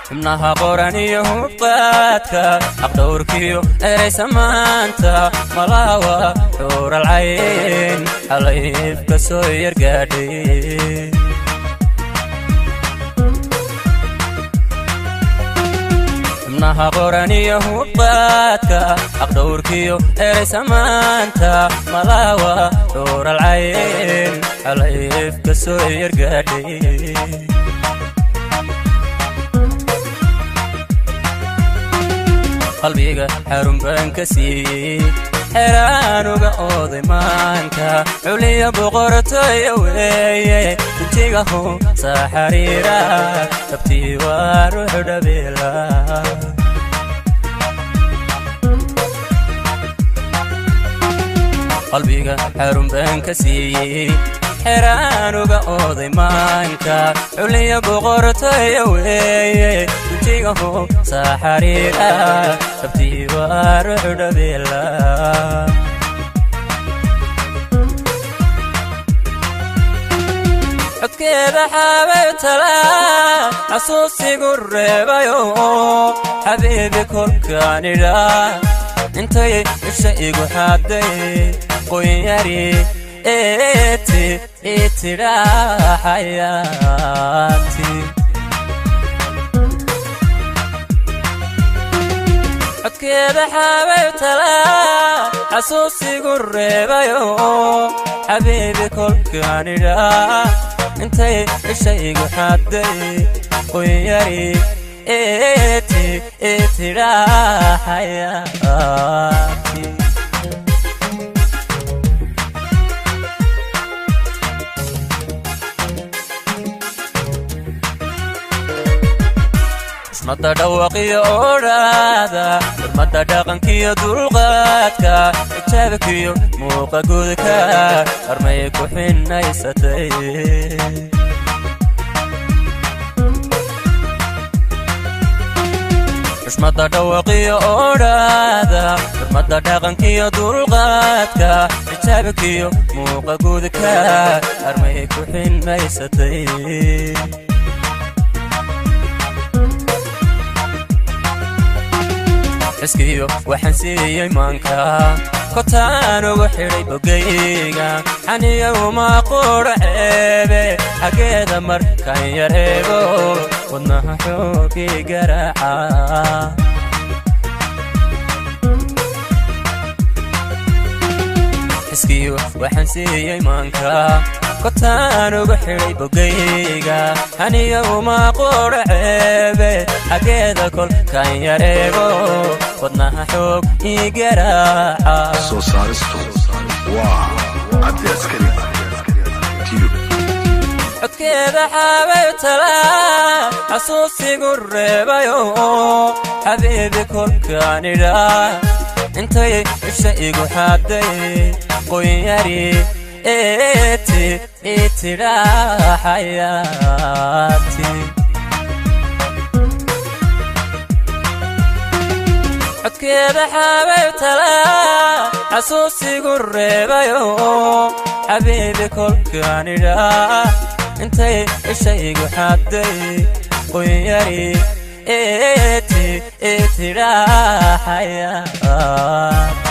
Xubnaha qoran iyo hubqaadka, aqdhowrkiyo eraysa maanta, malaawa xuuralcayn xalayfka soo yargaadhay. Xubnaha qoran iyo hubqaadka, aqdhowrkiyo eraysa maanta, malaawa xuuralcayn xalayfka soo yargaadhay. Qalbiga xarun baan ka siiyey, xeraanuga ooday maanka, culiya boqortoya weeye, intigahu saa xariira tabtii waa ruux dhabeela. Qalbiga xarun baan ka siiyey, xeraanuga ooday maanka, culiya boqortoya weeye, intigahu saa xariira tabtii waa ruux dhabeela. Codkeeda xaabay talaa xasuusigu reebayo, xabiibi kolkaanidha intay isha igu xaaday, qoynyari eeti itidhaa xayaati. Codkeeda xaabay talaa xasuusigu reebayo, xabiibi kolkaanidha intay isha igu xaaday, qoynyari eeti itidhaa xayaati. Xushmada dhawaqiyo odhaada, xurmada dhaqankiyo dulqaadka, xijaabkiyo muuqa gudka, armay ku xinaysatay. Xushmada dhawaqiyo odhaada, xurmada dhaqankiyo dulqaadka, xijaabkiyo muuqa gudka, armay ku xinaysatay. Xiskiyo waxaan siiyey maanka, kotaan ugu xidhay bogayga, xaniya uma qudha ceebe, xaggeeda markaan yar eego wadnaha xoogii garaaca. Xiskiyo waxaan siiyey maanka, kotaan ugu xidhay bogayga, xaniya uma qudha ceebe, xaggeeda kolkaan yar eego wadnaha xoog ii garaaca. Soo saaristu waa Cabdi Askari Tube. Codkeeda xaabay talaa xasuusigu reebayo, xabiibi kolkaanidha intay isha igu xaaday, qoynyari eeti itidhaa xayaati. Codkeeda xaabay talaa xasuusigu reebayo, xabiibi kolkaanidha intay isha igu xaaday, qoynyari eeti itidhaa xayaati.